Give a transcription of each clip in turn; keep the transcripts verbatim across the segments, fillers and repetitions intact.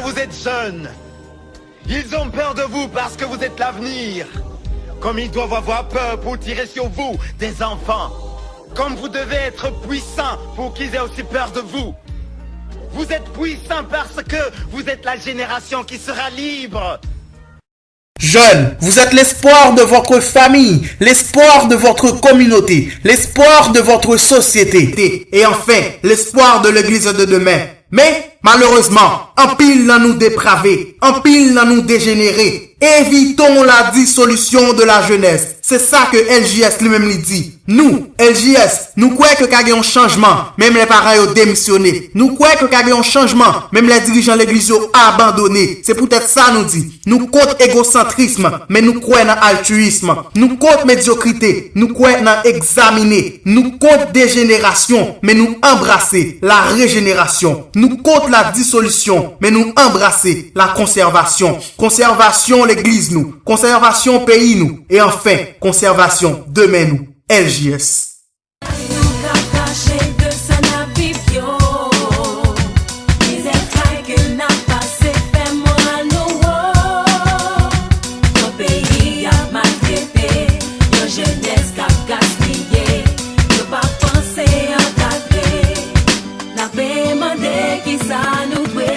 Vous êtes jeunes. Ils ont peur de vous parce que vous êtes l'avenir. Comme ils doivent avoir peur pour tirer sur vous des enfants. Comme vous devez être puissant pour qu'ils aient aussi peur de vous. Vous êtes puissant parce que vous êtes la génération qui sera libre. Jeunes, vous êtes l'espoir de votre famille, l'espoir de votre communauté, l'espoir de votre société et enfin l'espoir de l'église de demain. Men, malerezman, anpil nan nou deprave, anpil nan nou dejenere. Évitons la dissolution de la jeunesse. Se sa ke L J S li menm li di. Nou, L J S, nou kwè ke ka gen yon chanjman, menm lè paran yo demisyone. Nou kwè ke ka gen yon chanjman, menm lè dirijan legliz yo abandone. Se poutèt sa nou di, nou kont egosantrism, men nou kwè nan altiyism. Nou kont medyokrite, nou kwè nan egzamine. Nou kont dejenerasyon, men nou anbrase la rejenerasyon. Nou kont la disolisyon, men nou anbrase la konsèvasyon. Konsèvasyon legliz nou, konsèvasyon peyi nou, e anfen, konsèvasyon demen nou. L J S. Nou ka kache de sa n ap viv yo. Mizè kay ke n ap pase fè mwa nou wo. Yon peyi ap maltrete, yon jenès k ap gaspiye. Yo pa panse ankadre. N ap mande kisa nou dwe.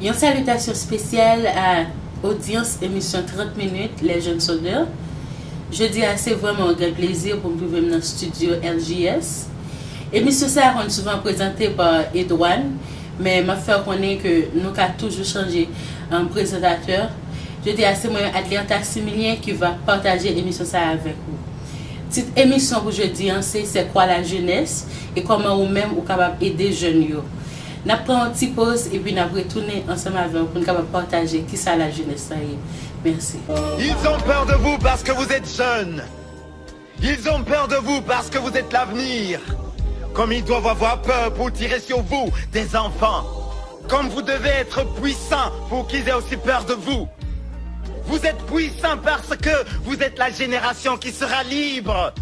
Yon salitasyon espesyal a odyans emisyon trant minit Les Jeunes Sont d'Heure. Jodi a se vrèman yon gran plezi pou m twouve m nan estidyo L J S. Emisyon sa a konn souvan prezante pa Edouane, men m ap fè w konnen ke nou ka toujou chanje, um, prezantatè. Jodi a se mwen, Adlianta Similien, ki va pataje emisyon sa a avèk ou. Tit emisyon pou jodi an se C'est quoi la jeunesse? E kòman ou menm ou kapab ede jèn yo. N ap pran yon ti poz epi n ap retounen ansanm avè w pou n kapab pataje kisa lajenès lan ye. Mèsi. Ils ont peur de vous parce que vous êtes jeunes. Ils ont peur de vous parce que vous êtes l'avenir. Comme ils doivent avoir peur pour tirer sur vous des enfants. Comme vous devez être puissant pour qu'ils aient aussi peur de vous. Vous êtes puissant parce que vous êtes la génération qui sera libre.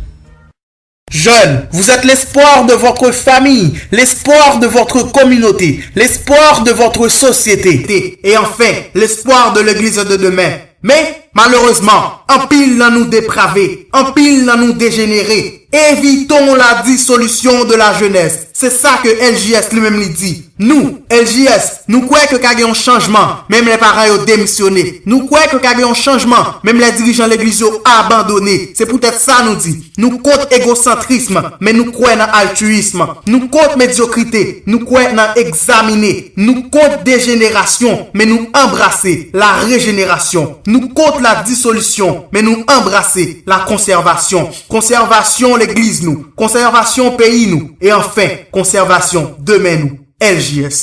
Jeunes, vous êtes l'espoir de votre famille, l'espoir de votre communauté, l'espoir de votre société et enfin l'espoir de l'église de demain. Men, malerezman, anpil nan nou deprave, anpil nan nou dejenere. Évitons la dissolution de la jeunesse. Se sa ke L J S li menm li di. Nou, L J S, nou kwè ke ka gen yon chanjman, menm lè paran yo demisyone. Nou kwè ke ka gen yon chanjman, menm lè dirijan legliz yo abandone. Se poutèt sa nou di, nou kont egosantrism, men nou kwè nan altiyism. Nou kont medyokrite, nou kwè nan egzamine. Nou kont dejenerasyon, men nou anbrase la rejenerasyon. Nou kont la disolisyon, men nou anbrase la konsèvasyon. Konsèvasyon legliz nou, konsèvasyon peyi nou, e anfen, konsèvasyon demen nou. L J S.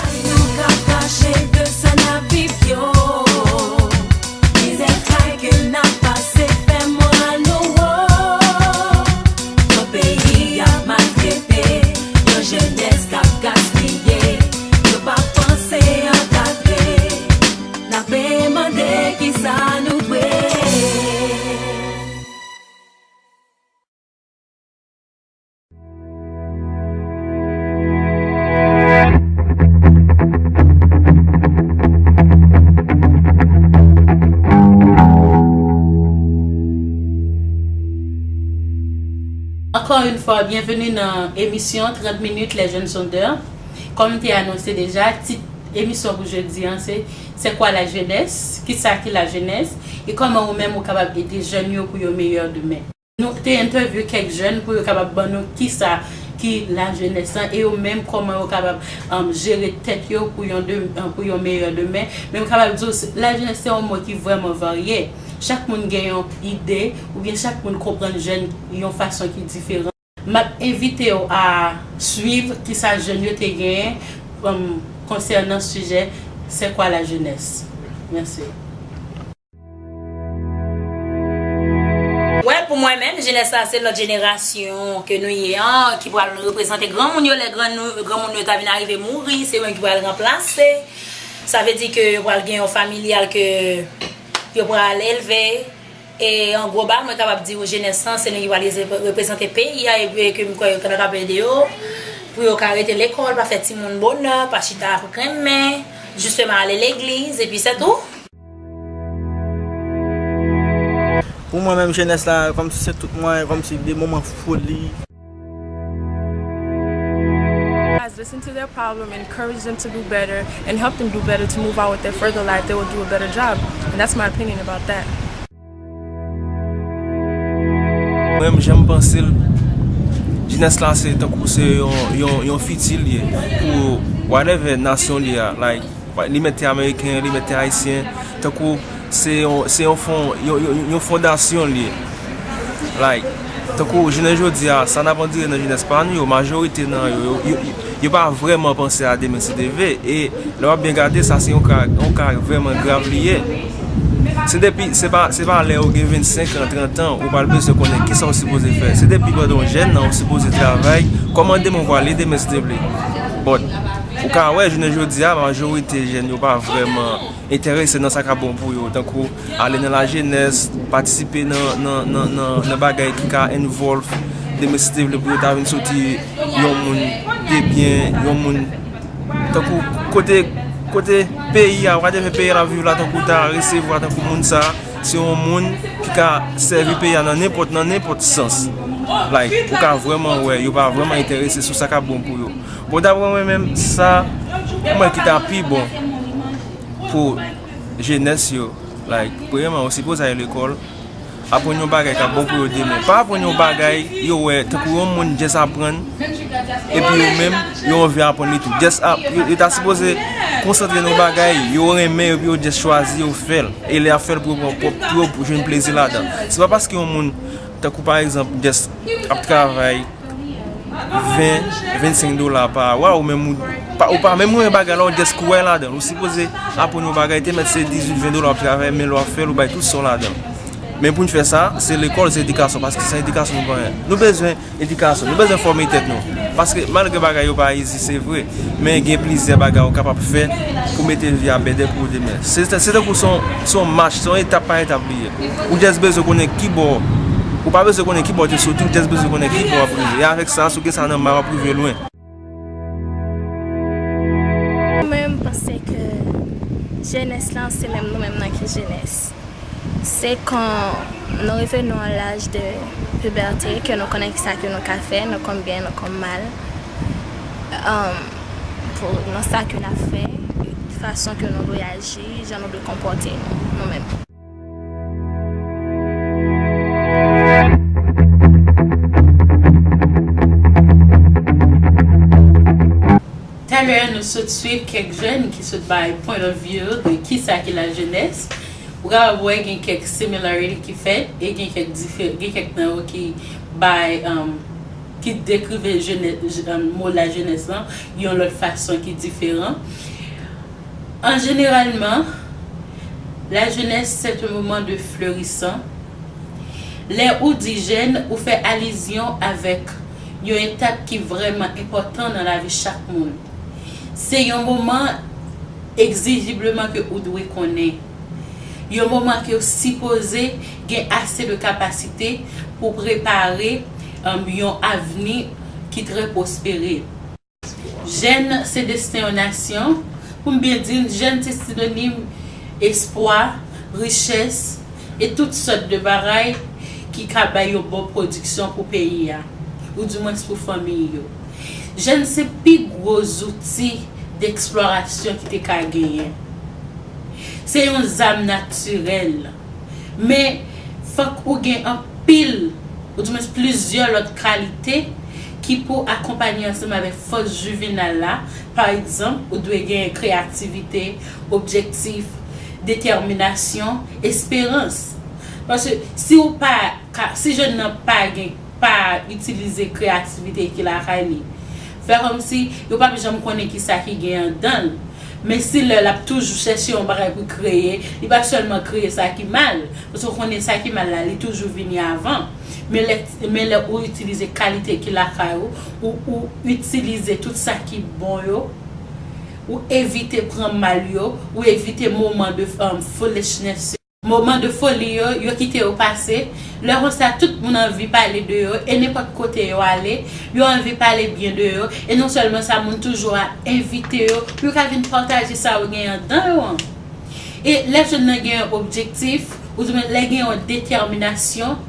Nou ka kache de sa n ap viv yo. Mizè kay ke n ap pase fè mwa nou wo. Yon peyi ap maltrete, yon jenès k ap gaspiye. Yo pa panse ankadre. N ap mande kisa nou dwe. Ankò yon fwa, byenveni nan emisyon trant minit Les Jeunes Sont d'Heure. Kòm m te anonse deja, tit emisyon pou jodi an se C'est quoi la jeunesse? Kisa ki lajenès? E kòman ou menm ou kapab ede jèn yo pou yo meyè demen? Nou te entèvyou kèk jèn pou yo kapab ban nou kisa ki lajenès lan e yo menm kòman yo kapab, um, jere tèt yo pou yon de, um, pou yon meyè demen. Men m kapab di w, se, lajenès se yon mo ki vrèman varye. Chak moun gen yon ide oubyen chak moun konprann jèn yon fason ki diferan. M ap envite w a swiv kisa jèn yo te genyen, um, konsènan sijè C'est quoi la jeunesse? Mèsi. Wè, pou mwen menm, jenès la se lòt jenerasyon ke nou ye an, ki pral reprezante granmoun yo lè granmoun yo ta vin arive mouri, se yo menm ki pral ranplase. Sa vle di ke yo pral gen yon familyal ke yo pral elve. E an gwo ba, mwen kapab di w jenès lan, se nou ki pral reprezante peyi a, e ke m kwè yo ka ede yo, pou yo ka rete lekòl, pa fè timoun bonè, pa chita ak renmen, jisteman ale legliz, epi se tou. Pou mwen menm, jenès la, kòmsi se tout mwen, kòmsi de moman foli. Guys, listen to their problem, encourage them to do better, and help them do better to move on with their further life. They will do a better job. And that's my opinion about that. Mwen menm jan m panse l, jenès la se tankou se yon, yon, yon fiti l ye pou whatever nasyon li a, like, li mèt te ameriken, li mèt te ayisyen, tankou se yon, se yon fon, yon, yon, yon fondasyon l ye. Like, tankou jounen jodi a, sa n ap andire nan jenès pa nou yo, majorite nan yo, yo, yo, yo pa vrèman panse a demen si Dye vle. E lè w ap byen gade, sa se yon ka, yon ka vrèman grav li ye. Se depi, se pa, se pa lè ou gen vennsenk an, trant an, ou pral bezwen konnen kisa ou sipoze fè. Se depi pandan w jèn nan, ou sipoze travay, kòman demen w pral ye demen si Dye vle. But, ou ka wè, jounen jodi a, majorite jèn yo pa vrèman enterese nan sa k ap bon pou yo, tankou ale nan lajenès, patisipe nan, nan, nan, nan, nan bagay ki ka involve demen si Dye vle pou yo ta vin soti yon moun de byen, yon moun tankou kote, kote peyi a, whatever peyi a l ap viv la, tankou ta resevwa tankou moun sa, se yon moun ki ka sèvi peyi a nan nenpòt, nan nenpòt sans. Like, ou ka vrèman wè, yo pa vrèman enterese sou sa k ap bon pou yo. Bon, daprè mwen menm, sa, mwen ki ta pi bon pou jenès yo, like, premyèman, ou sipoze al lekòl, aprann yon bagay k ap bon pou yo demen. Pa aprann yon bagay, yo wè, tankou yon moun just aprann, epi yo menm, yo anvi aprann li tou. Just ap, yo, yo ta sipoze konsantre nan yon bagay, yo renmen, epi yo just chwazi, yo fè l. E lè y ap fè l pou yo pran pwòp, pou yo jwenn plezi ladan. Se pa paske yon moun, tankou pa egzanp, just ap travay, ven, vennsenk dola pa awa, ou menm ou pa, ou pa menm renmen bagay la, ou just kwè ladan l. Ou sipoze aprann yon bagay, te mèt se dizuit, ven dola w ap travay, men lè w ap fè l, ou bay tout sa w ladan l. Men pou n fè sa, se lekòl, se edikasyon, paske san edikasyon nou pa anyen. Nou bezwen edikasyon, nou bezwen fòme tèt nou. Paske malgre bagay yo pa izi, se vre, men gen plizyè bagay ou kapab fè pou mete vi a bèdè pou ou demen. Se, se tankou se yon, se yon mach, se yon etap pa etap li ye. Ou just bezwen konnen ki bò, ou pa bezwen konnen ki bò w te soti, ou just bezwen konnen ki bò w ap rive. E avèk sa, si w gen sa nan may, w ap rive lwen. Mwen, m panse ke jenès lan se menm nou menm nan ki jenès. Se kan nou rive nan laj de pibète ke nou konnen kisa ke nou ka fè, nou konn byen, nou konn mal, um, pou, nan sa ke n ap fè, fason ke nou dwe aji, jan nou dwe konpòte nou, nou menm. Talè a nou sot swiv kèk jèn ki sot bay point of view de kisa ki lajenès. Ou kapab wè gen kèk similarity ki fèt e gen kèk difer, gen kèk nan yo ki bay, um, ki dekrive jenè, um, mo lajenès lan yon lòt fason ki diferan. An jeneralman, la jeunesse c'est un moment de florissant. Lè ou di jèn, ou fè alizyon avèk yon etap ki vrèman enpòtan nan lavi chak moun. Se yon moman egzijibleman ke ou dwe konnen. Yon moman ke ou sipoze gen ase de kapasite pou prepare, um, yon avni ki trè pwospere. Jèn se desten yon nasyon. Pou m byen di n, jèn se sinonim espwa, richès, e tout sòt de bagay ki ka bay yon bon pwodiksyon pou peyi a, oudimwens pou fanmiy yo. Jèn se pi gwo zouti deksplorasyon ki te ka genyen. Se yon zam natirèl. Men, fòk ou gen anpil, oudimwens plizyè lòt kalite ki pou akonpaye ansanm avèk fòs jivenal la. Pa egzanp, ou dwe gen kreyativite, objektif, detèminasyon, esperans. Paske si ou pa ka, si jèn nan pa gen, pa itilize kreyativite ki lakay li, fè kòmsi yo p ap janm konnen kisa ki gen anndan l. Men si lè l ap toujou chèche yon bagay pou kreye, li pa sèlman kreye sa ki mal, paske w konnen sa ki mal la, li toujou vini avan. Men lè, men lè ou itilize kalite ki lakay ou, ou, ou itilize tout sa ki bon yo, ou evite pran mal yo, ou evite moman de, um, foolishness yo. Moman de foli yo, yo kite yo pase. Lè konsa, tout moun anvi pale de yo, e nenpòt kote yo ale, yo anvi pale byen de yo. E non sèlman sa, moun toujou a envite yo pou yo ka vin pataje sa yo gen anndan yo an. E lè jèn nan gen yon objektif, oudimwen lè gen yon detèminasyon,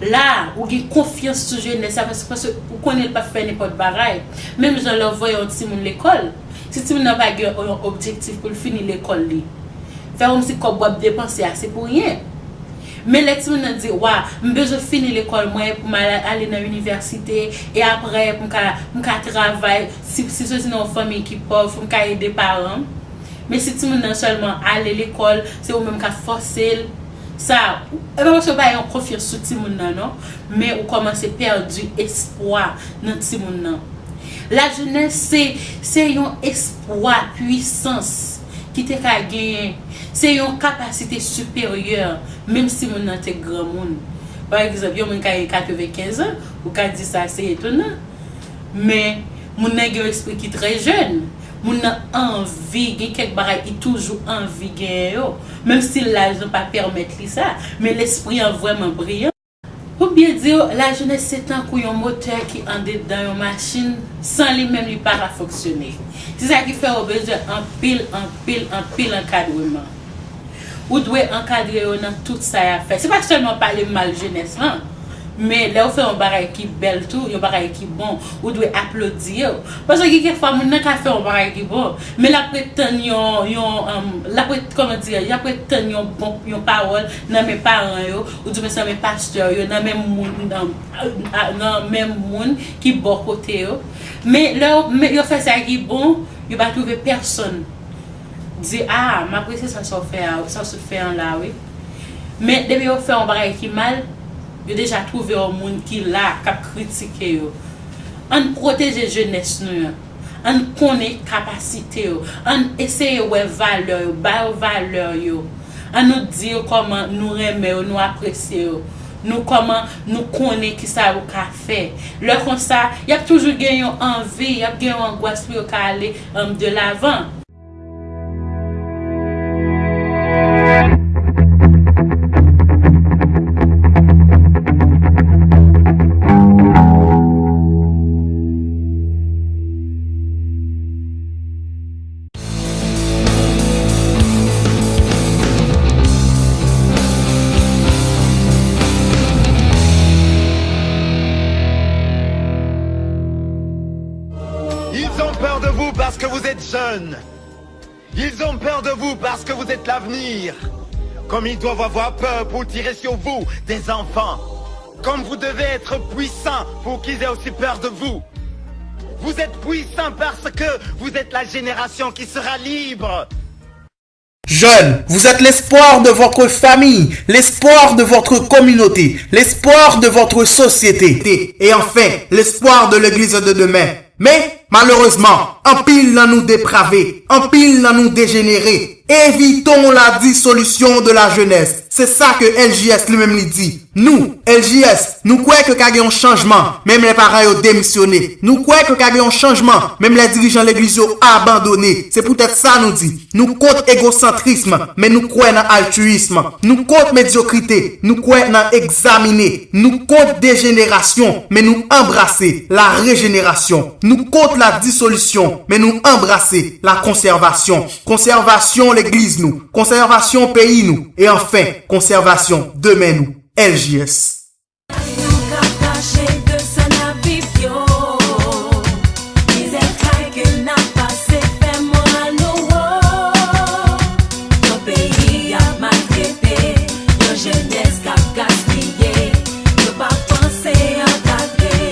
la, ou gen konfyans sou jenès la, paske, paske ou konnen l p ap fè nenpòt bagay. Menm jan lè w voye yon timoun lekòl, si timoun nan pa gen yon objektif pou l fini lekòl li, fè kòmsi kòb w ap depanse a, se pou ryen. Men lè timoun nan di, wa, m bezwen fini lekòl mwen pou m al, ale nan inivèsite, e apre pou m ka, m ka travay, si, si soti nan yon fanmi ki pòv, pou m ka ede paran m. Men si timoun nan sèlman ale lekòl, se ou menm k ap fòse l, sa, e pa paske w pa gen yon konfyans sou timoun nan, non, men ou kòmanse pèdi espwa nan timoun nan. Lajenès se, se yon espwa, pwisans ki te ka genyen. Se yon kapasite siperyè, menm si moun nan te granmoun. Pa egzanp, yon moun ka gen katrevenkenz an, ou ka di sa se etonan. Men, moun nan gen yon espri ki trè jèn. Moun nan anvi, gen kèk bagay li toujou anvi genyen yo. Menm si laj lan pa pèmèt li sa, men lespri an vrèman briyan. Pou byen di w, lajenès se tankou yon motè ki andedan yon machin, san li menm li pa ka fonksyone. Se sa ki fè w bezwen anpil, anpil, anpil ankadreman. Ou dwe ankadre yo nan tout sa y ap fè. Se pa sèlman pale mal jenès lan, men lè yo fè yon bagay ki bèl tou, yon bagay ki bon, ou dwe aplodi yo. Paske gen kèk fwa moun nan ka fè yon bagay ki bon, men l ap ret tann yon, yon, um, l ap ret, kòman dire, l ap ret tann yon bon, yon pawòl nan men paran yo, oudimwen nan men pastè yo, nan men moun, nan, nan men moun ki bò kote yo. Men lè yo, men yo fè sa ki bon, yo pa twouve pèsonn di, a, m apresye sa sa w fè a, sa w sot fè an la, wi. Men depi yo fè yon bagay ki mal, yo deja twouve yon moun ki la, k ap kritike yo. Ann pwoteje jenès nou an. Ann konnen kapasite yo. Ann eseye wè valè yo, ba yo valè yo. Ann nou di yo kòman nou renmen yo, nou apresye yo. Nou kòman nou konnen kisa yo ka fè. Lè konsa, y ap toujou gen yon anvi, y ap gen yon angwas pou yo ka ale, um, de lavan. Ils ont peur de vous parce que vous êtes jeune. Ils ont peur de vous parce que vous êtes l'avenir. Comme ils doivent avoir peur pour tirer sur vous, des enfants. Comme vous devez être puissant pour qu'ils aient aussi peur de vous. Vous êtes puissant parce que vous êtes la génération qui sera libre. Jeunes, vous êtes l'espoir de votre famille, l'espoir de votre communauté, l'espoir de votre société et enfin l'espoir de l'église de demain. Men, malerezman, anpil nan nou deprave, anpil nan nou dejenere. Évitons la dissolution de la jeunesse. Se sa ke L J S li menm li di. Nou, L J S, nou kwè ke ka gen yon chanjman, menm lè paran yo demisyone. Nou kwè ke ka gen yon chanjman, menm lè dirijan legliz yo abandone. Se poutèt sa nou di, nou kont egosantrism, men nou kwè nan altiyism. Nou kont medyokrite, nou kwè nan egzamine. Nou kont dejenerasyon, men nou anbrase la rejenerasyon. Nou kont la disolisyon, men nou anbrase la konsèvasyon. Konsèvasyon legliz nou, konsèvasyon peyi nou, e anfen, konsèvasyon demen nou. L J S. Kay nou ka kache de sa n ap viv yo. Mizè kay ke n ap pase fè mò a nou wo. Yon peyi ap maltrete, yon jenès k ap gaspiye. Yo pa panse ankadre.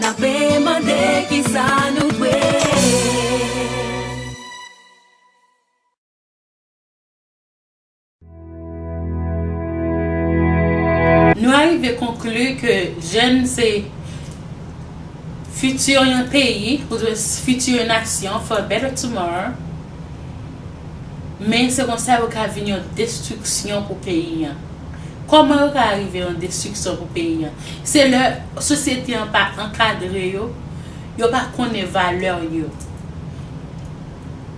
N ap mande kisa nou dwe. Nou arive konkli ke jèn se fiti yon peyi, oubyen fiti yon nasyon, for a better tomorrow. Men se konsa yo ka vin yon destriksyon pou peyi an. Kòman yo ka rive yon destriksyon pou peyi an? Se lè sosyete an pa ankadre yo, yo pa konnen valè yo.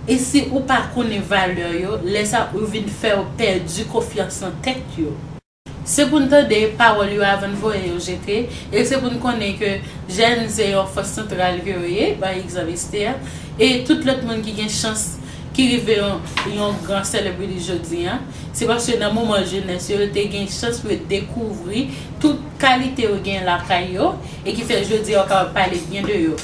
E si ou pa konnen valè yo, lè sa ou vin fè yo pèdi konfyans nan tèt yo. Se pou n tande pawòl yo avan n voye yo jete, e se pou n konnen ke Jèn se yon fòs santral ke yo ye, pa egzanp Esther, e tout lòt moun ki gen chans, ki rive yon, yon gran celebrity jodi a, se paske nan moman jenès yo, yo te gen chans pou yo dekouvri tout kalite yo gen lakay yo, e ki fè jodi a yo kapab pale byen de yo.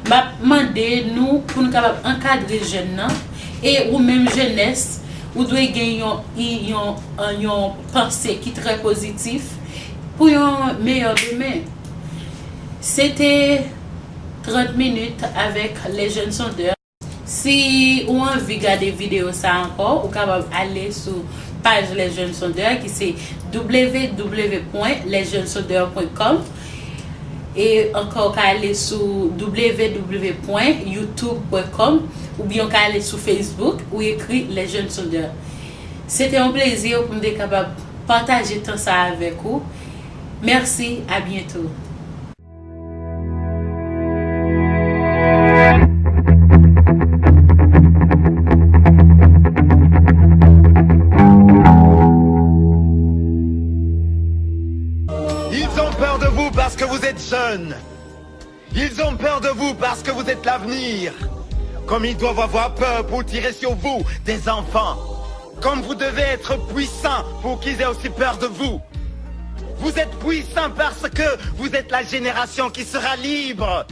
M ap mande nou pou nou kapab ankadre jèn nan, e ou menm jenès, ou dwe gen yon, yon, yon panse ki trè pozitif pou yon meyè demen. Se te trant minit avèk Les Jeunes Sondeurs. Si ou anvi gade videyo sa ankò, ou kapab ale sou paj Les Jeunes Sondeurs ki se w w w pwen les jeunes sondeurs pwen kòm. E ankò, ou ka ale sou w w w pwen youtube pwen kòm oubyen ou ka ale sou Facebook ou ekri Les Jeunes Sondeurs. Se te yon plezi pou m te kapab pataje tan sa avèk ou. Mèsi, a byento. Ils ont peur de vous parce que vous êtes jeune. Ils ont peur de vous parce que vous êtes l'avenir. Comme ils doivent avoir peur pour tirer sur vous des enfants. Comme vous devez être puissant pour qu'ils aient aussi peur de vous. Vous êtes puissant parce que vous êtes la génération qui sera libre.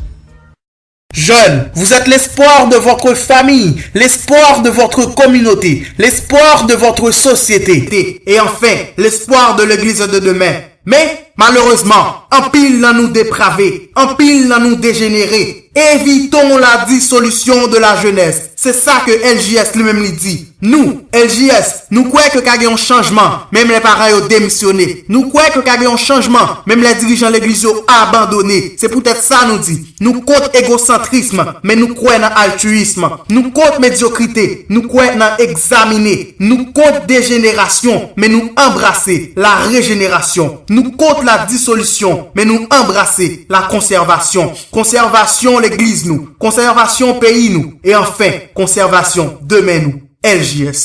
Jeunes, vous êtes l'espoir de votre famille, l'espoir de votre communauté, l'espoir de votre société et enfin l'espoir de l'église de demain. Men, malerezman, anpil nan nou deprave, anpil nan nou dejenere. Évitons la dissolution de la jeunesse. Se sa ke L J S li menm li di. Nou, L J S, nou kwè ke ka gen yon chanjman, menm lè paran yo demisyone. Nou kwè ke ka gen yon chanjman, menm lè dirijan legliz yo abandone. Se poutèt sa nou di, nou kont egosantrism, men nou kwè nan altiyism. Nou kont medyokrite, nou kwè nan egzamine. Nou kont dejenerasyon, men nou anbrase la rejenerasyon. Nou kont la disolisyon, men nou anbrase la konsèvasyon. Konsèvasyon legliz nou, konsèvasyon peyi nou, e anfen, konsèvasyon demen nou. L J S.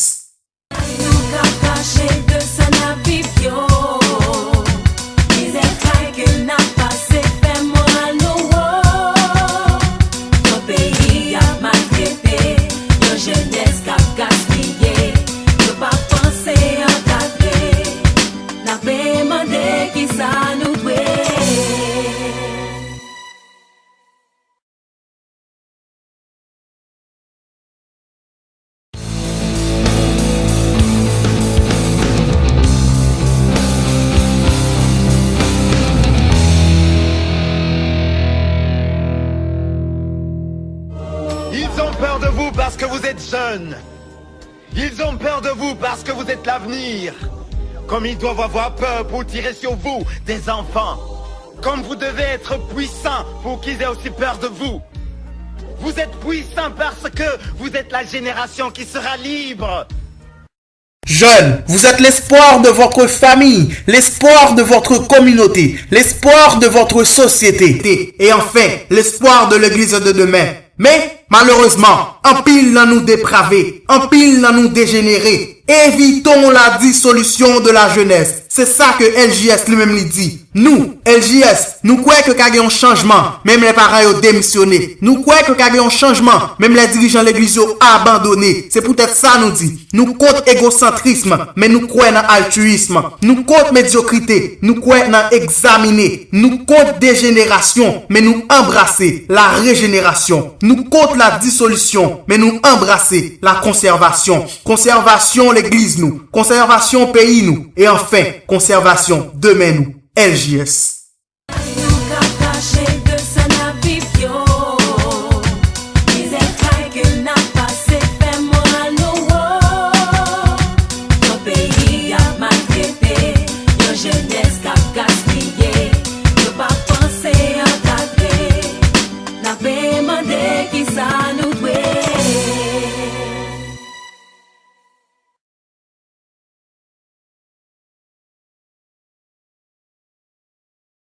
Nou ka kache de sa n ap viv yo. Mizè kay ke n ap pase fè mòn nou wo. Yon peyi ap maltrete, yon jenès k ap gaspiye. Nou pa panse ankadre, n ap demande kisa nou dwe. Ils ont peur de vous parce que vous êtes jeune. Ils ont peur de vous parce que vous êtes l'avenir. Comme ils doivent avoir peur pour tirer sur vous des enfants. Comme vous devez être puissant pour qu'ils aient aussi peur de vous. Vous êtes puissant parce que vous êtes la génération qui sera libre. Jeunes, vous êtes l'espoir de votre famille, l'espoir de votre communauté, l'espoir de votre société et enfin l'espoir de l'église de demain. Men, malerezman, anpil nan nou deprave, anpil nan nou dejenere. Évitons la dissolution de la jeunesse. Se sa ke L J S li menm li di. Nou, L J S, nou kwè ke ka gen yon chanjman, menm lè paran yo demisyone. Nou kwè ke ka gen yon chanjman, menm lè dirijan legliz yo abandone. Se poutèt sa nou di, nou kont egosantrism, men nou kwè nan altiyism. Nou kont medyokrite, nou kwè nan egzamine. Nou kont dejenerasyon, men nou anbrase la rejenerasyon. Nou kont la disolisyon, men nou anbrase la konsèvasyon. Konsèvasyon legliz nou, konsèvasyon peyi nou, e anfen, konsèvasyon demen nou. L J S.